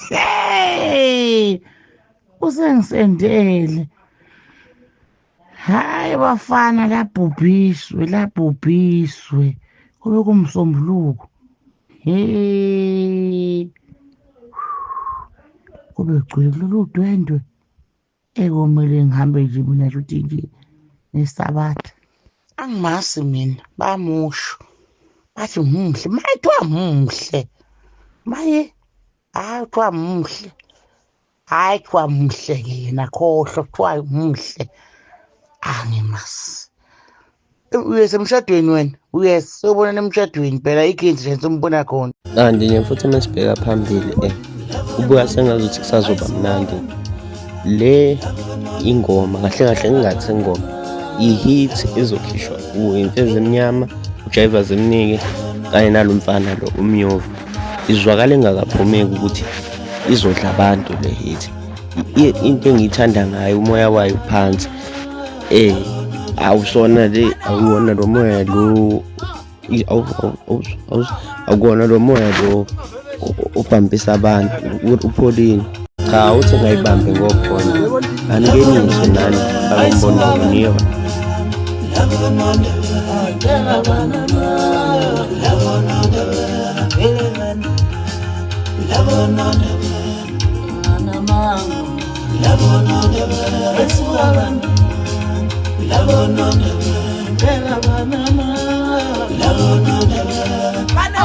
Hey! Usengisendele. Hayi bafana labhubhiswe labhubhiswe. Kube kumsombuluko. Hey! Kube gcwele kulolu dwendwe. Ekomele ngihambe nje mina shuthi nje nesabatha. Angimazi mina bamusho. Bathi muhle, maye kuthiwa muhle. Maye hayi kuthiwa muhle. Hayi kuthiwa muhle-ke yena khohlwa kuthiwa muhle. Angimazi. Uyese emshadweni wena, uyese siyobonana emshadweni phela ikhenzi nje sombona khona. Kanti nje futhi uma sibheka phambili kubuka sengazuthi kusazoba mnandi. Le ingoma kahle kahle ngingathi ingoma i-hit ezokhishwa uImfezi Emnyama, uJaiva Zimnike kanye nalo mfana lo uMyovu. Izwakala engakaphumeki ukuthi izodla abantu le hit. Into engiyithanda ngayo umoya wayo phansi. Awusona le awuwona lo moya lo awuwona lo moya lo obhampisa abantu upholile. Cha uthi ngayibambi ngokhona. Anikeniswe nani faka umbono wenu iyona. Bana.